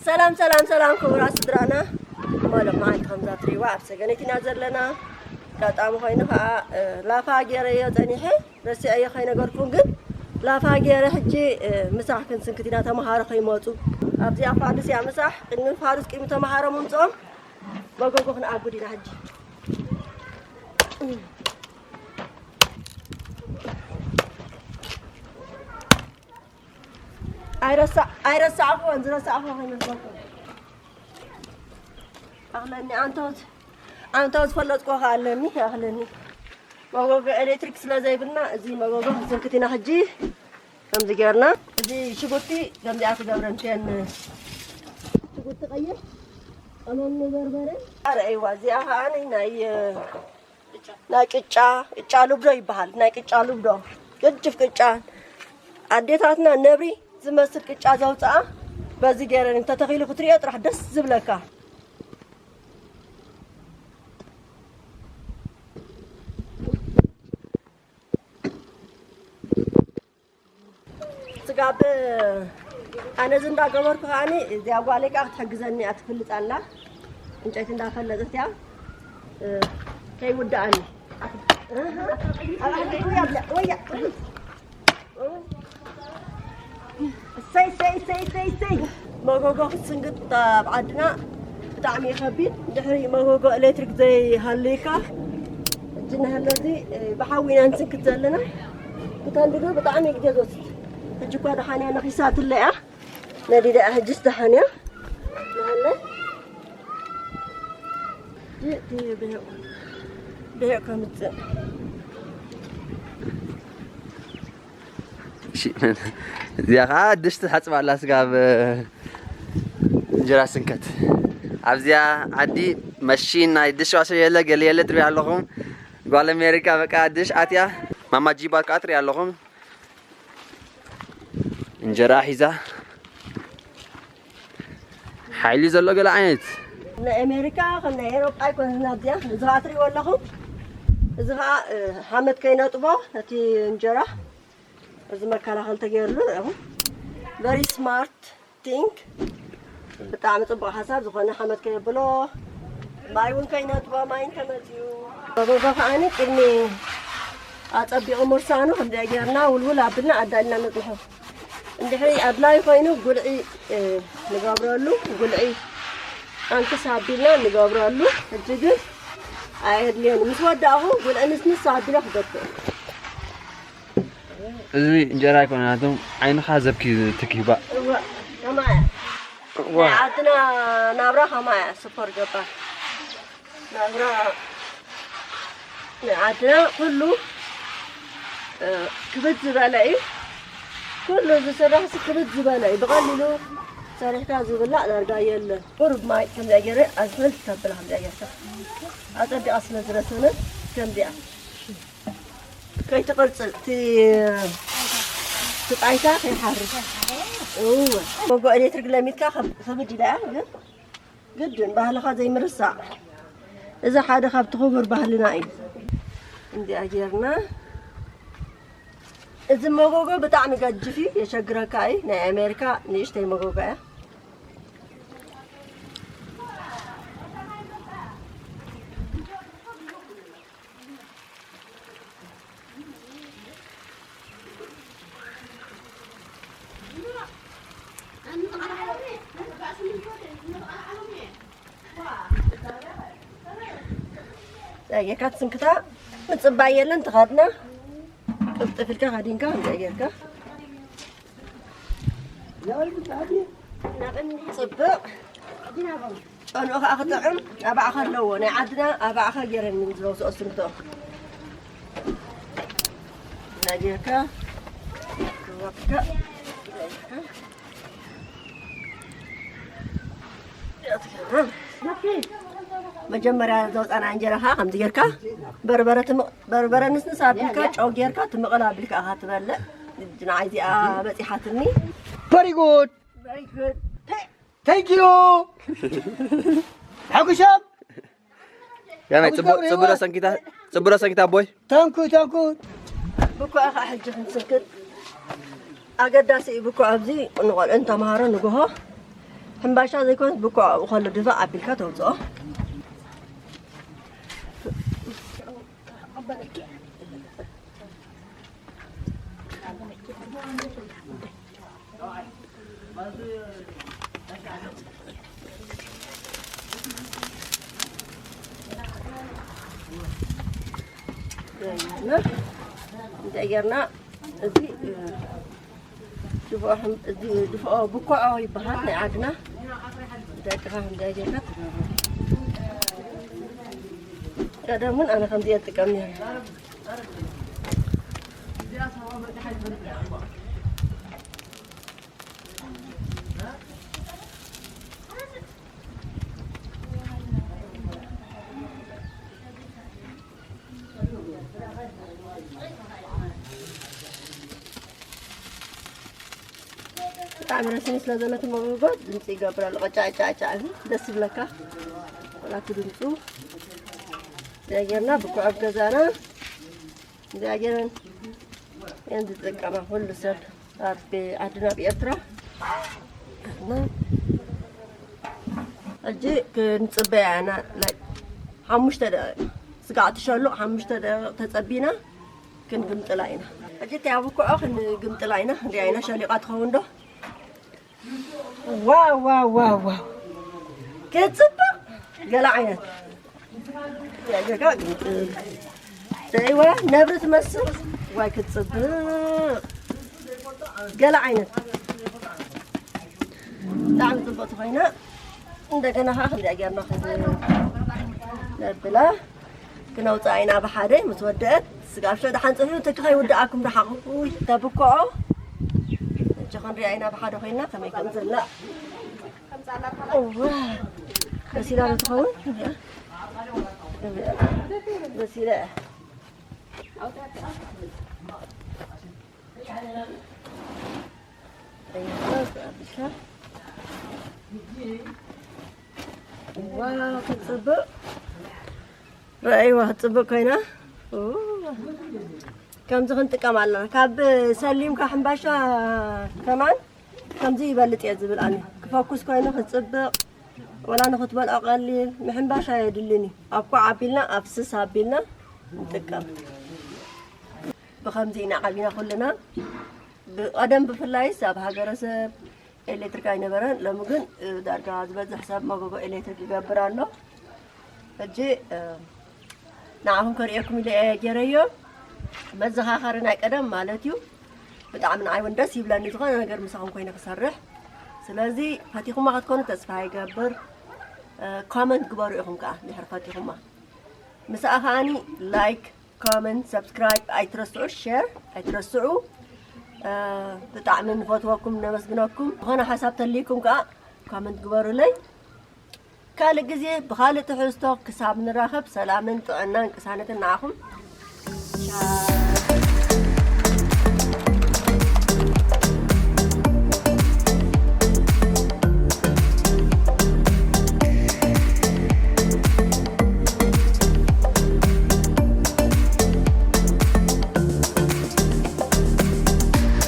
ሰላም ሰላም ሰላም ክቡራት ስድራና፣ እሞ ሎማዓንቲ ከምዛ ትሪእዋ ኣብ ሰገነት ኢና ዘለና። ኣጋጣሚ ኮይኑ ከዓ እ፣ ላፋ ገይረዮ ፀኒሐ፣ ረሲዐዮ ከይነገርኩም ግን ላፋ ገይረ ሕጂ እ፣ ምሳሕ ክንስንክት ኢና፣ ተምሃሮ ከይመፁ። ኣብዚኣ ፋዱስ እያ ምሳሕ፣ ቅድሚ ፋዱስ ቅድሚ ተምሃሮ ምምፅኦም መጎጎ ክንኣጉድ ኢና ሕጂ። ኣይረሳ ኣይረሳዕኩዎን፣ ዝረሳዕኩዎ ከይመስለኩም። ኣኽለኒ ኣንተውት ኣንተው ዝፈለጥኩዎ ከ ኣለኒ፣ ኣኽለኒ። መጎጎ ኤሌክትሪክ ስለ ዘይብልና፣ እዚ መጎጎ ክንስንክት ኢና ሕጂ። ከምዚ ጌርና፣ እዚ ሽጉርቲ ከምዚኣ ትገብረን እተን ሽጉርቲ ቀይሕ፣ ቀመም በርበረ። ኣረኣይዋ፣ እዚኣ ከኣ ናይ ናይ ቅጫ፣ ቅጫ ልብዶ ይበሃል። ናይ ቅጫ ልብዶ፣ ገጅፍ ቅጫ። ኣዴታትና ነብሪ ዝመስል ቅጫ ዘውፅኣ በዚ ገይረን እንተተኺሉ ክትሪኦ ጥራሕ ደስ ዝብለካ። ስጋብ ኣነ እዚ እንዳገበርኩ ከኣኒ እዚኣ ጓለይ ከዓ ክትሕግዘኒ እያ ትፍልጥ ኣላ። ዕንጨይቲ እንዳፈለጠት እያ፣ እ፣ ከይውድኣኒ። እህ፣ ኣብ ዓዲ ወያ ብላ፣ ወያ። እሰይ፣ እሰይ፣ እሰይ፣ እሰይ፣ እሰይ። መጎጎ ክትስንክት ኣብ ዓድና ብጣዕሚ እዩ ከቢድ። ድሕሪ መጎጎ ኤሌክትሪክ ዘይሃልይካ፣ ሕጂ እናሃለዚ፣ እ፣ ብሓዊ ኢና ንስንክት ዘለና። ብተንድዶ ብጣዕሚ ግዜ ዝወስድ። ሕጂ እኳ ደሓን እያ፣ ነኺሳትለ እያ። ነዲዳ እያ፣ ሕጂስ ደሓን እያ። እናሃለ፣ እቲ ብሄቕ፣ ብሄቕ ከምፅእ። እሺ፣ እዚኣ ከዓ ድሽ ትሓፅብ ኣላ፣ ስጋብ እንጀራ ስንከት። ኣብዚኣ ዓዲ መሽን ናይ ድሽ ዋሽር የለ፣ ገለ የለ ትሪኡ ኣለኹም። ጓል ኣሜሪካ በቃ ድሽ ኣትያ፣ ማማ ጂባ ከዓ ትሪኡ ኣለኹም። እንጀራ ሒዛ። ሓይሊ ዘሎ ገለ ዓይነት። ናይ ኣሜሪካ ከም ናይ ኤውሮጳ ኣይኮነን ኣብዚኣ። እዚ ኸዓ ትሪእዎ ኣለኹም። እዚ ኸዓ፣ እ፣ ሓመድ ከይነጥቦ ነቲ እንጀራ እዚ መከላኸሊ ተገይሩሉ፣ ርኢኹም። Very smart thing። ብጣዕሚ ጽቡቕ ሓሳብ። ዝኾነ ሓመድ ከየብሎ፣ ማይ እውን ከይነጥቦ፣ ማይ እንተመጽዩ። መጎጎ ከዓኒ ቅድሚ ኣጸቢቑ ምርሳኑ ከምዚኣ ጌርና ውልውል ኣቢልና ኣዳሊና ነጽንሖ። እንድሕሪ ኣድላዪ ኮይኑ ጉልዒ፣ እ፣ ንገብረሉ፣ ጉልዒ ኣንክስ ኣቢልና ንገብረሉ። ሕጂ ግን ኣየድልዮን። ምስ ወዳእኹ ጉልዒ ንስንስ ኣቢለ ክገብር። እዚ እንጀራ ኣይኮነን፣ ኣቶም ዓይንኻ ዘብኪ ትኪባ። እወ፣ ከማያ። እዋ። ናይ ዓድና ናብራ ከማያ፣ ስፖር ገባር። ናብራ ናይ ዓድና ኩሉ፣ እ፣ ክብድ ዝበለ እዩ። ኩሉ ዝስራሕሲ ክብድ ዝበለ እዩ። ብቐሊሉ ሰሪሕካ ዝብላዕ ዳርጋ የለን። ቁሩብ ማይ ከምዚኣ ገይረ ኣዝሕል ተብላ፣ ከምዚኣ ጌርካ። ኣጸቢቓ ስለ ዝረሰነ ከምዚኣ። ከይትቕርጽ፣ እቲ፣ እቲ ጣይታ ከይሓርስ። እወ። መጎጎ ኤሌክትሪክ ለሚድካ ከብ-፣ ከብድ ኢላ እያ፣ ግን ግድን ባህልኻ ዘይምርሳዕ። እዚ ሓደ ካብቲ ክቡር ባህልና እዩ። እንዲኣ ጌርና። እዚ መጎጎ ብጣዕሚ ገጅፍ እዩ፣ የሸግረካ እዩ። ናይ ኣሜሪካ ንእሽተይ መጎጎ እያ። ጌርካ ትስንክታ፣ ምጽባይ የለን፣ ትኸድና ቅልጥፍ ኢልካ ከዲንካ፣ እንታይ ጌርካ። ጽብቕ። ጨንኡ ከዓ ክጥዕም ኣባዕኸ ኣለዎ። ናይ ዓድና ኣባዕኸ ገይረን ዝወስኦ ስንክቶ። ናይ ጌርካ፣ ክወቅካ፣ ናይ ጌርካ። መጀመርያ ዘውፃና እንጀራ ከዓ ከምዚ ጌርካ በርበረ ትምቕ- በርበረ ንስንስ ኣቢልካ ጨው ጌርካ ትምቕል ኣቢልካ ኢኻ ትበልዕ። ንዓይ እዚኣ በፂሓትኒ። Very good. Thank you. ሓጉሻም ያናይ ጽቡቅ ጽቡቅ ሰንኪታ ጽቡቅ ሰንኪታ ኣቦይ። ታንኩ ታንኩ ብኳዕ ከዓ ሕጂ ክንስንክት ኣገዳሲ እዩ። ብኳዕ ኣብዚ ንቆልዑ ንተምሃሮ ንግሆ ሕምባሻ ዘይኮነስ ብኳዕ ኣብኡ ከሎ ድፋዕ ኣቢልካ ተውፅኦ። እንታይ ጌርና እዚ ድፍኦ ከም- እዚ ድፍኦ ብኮዖ ይበሃል ናይ ዓድና። ደቅኻ ከምዚኣ ጌርካ ትገብሮ። ቀደም እውን ኣነ ከምዚኣ እጥቀም ነይረ። ብጣዕሚ ረስኒ ስለ ዘሎ እቲ መጎጎ ድምፂ ይገብር ኣሎ። ቀጫ ጫ ጫ እዩ ደስ ይብለካ። ቆላቲ ድምፁ እዚኣ ጌርና ብኩዕ ኣብ ገዛና እዚኣ ጌረን እየን ዝጥቀማ ኩሉ ሰብ ኣብ ዓድና ኣብ ኤርትራ። እና ሕጂ ክንፅበያ ኢና። ናይ ሓሙሽተ ደቂቕ ስጋዕ ትሸሉቕ ሓሙሽተ ደቂቕ ተፀቢና ክንግምጥላ ኢና። ሕጂ እቲ ኣብኩዖ ክንግምጥላ ኢና። ክንሪኣ ኢና ሸሊቓ ትኸውን ዶ? ዋው ዋው ዋው ዋው ክትፅብቕ ገለ ዓይነት ያገጋ ግምጥል ዘይዋ ነብሪ ትመስል ዋይ ክትፅብቕ ገለ ዓይነት ብጣዕሚ ፅብቕቲ ኮይና እንደገና ከዓ ከምዚኣ ጌርና ነብላ ክነውፅኣ ኢና ብሓደ ምስ ወደአት ስጋብ ሸ ደሓን ፅሑ ትክ ከይውድኣኩም ረሓቑ ተብኮዖ እጂ ክንሪኣ ኢና ብሓደ ኮይና ከመይ ከም ዘላ እዋ በሲላ ዶ ትኸውን በሲላ ዋው ክትፅብቕ ረኣይዋ ክትፅብቕ ኮይና ከምዚ ክንጥቀም ኣለና ካብ ሰሊምካ ሕምባሻ ከማን ከምዚ ይበልፅ እየ ዝብል ኣነ ክፈኩስ ኮይኑ ክትፅብቕ ወላ ንክትበልዖ ቀሊል ምሕምባሻ የድልን እዩ ኣብ ኮዕ ኣቢልና ኣብ ስስ ኣቢልና ንጥቀም ብከምዚ ኢና ዓቢና ኩልና ብቀደም ብፍላይስ ኣብ ሃገረሰብ ኤሌክትሪክ ኣይነበረን ሎሚ ግን ዳርጋ ዝበዝሕ ሰብ መጎጎ ኤሌክትሪክ ይገብር ኣሎ ሕጂ ንዓኹም ከርእየኩም ኢለ እየ ገይረዮ መዘኻኸሪ ናይ ቀደም ማለት እዩ ብጣዕሚ ንዓይ እውን ደስ ይብለኒ ዝኾነ ነገር ምሳኹም ኮይነ ክሰርሕ ስለዚ ፈቲኹማ ክትኮኑ ተስፋ ይገብር ኮመንት ግበሩ ኢኹም ከዓ ድሕር ፈቲኹማ ምስኣ ከዓኒ ላይክ ኮመንት ሰብስክራይብ ኣይትረስዑ ሸር ኣይትረስዑ ብጣዕሚ ንፈትወኩም ነመስግነኩም ዝኾነ ሓሳብ ተልይኩም ከዓ ኮመንት ግበሩለይ ካልእ ግዜ ብኻልእ ትሕዝቶ ክሳብ ንራኸብ ሰላምን ጥዕናን ቅሳነትን ንዓኹም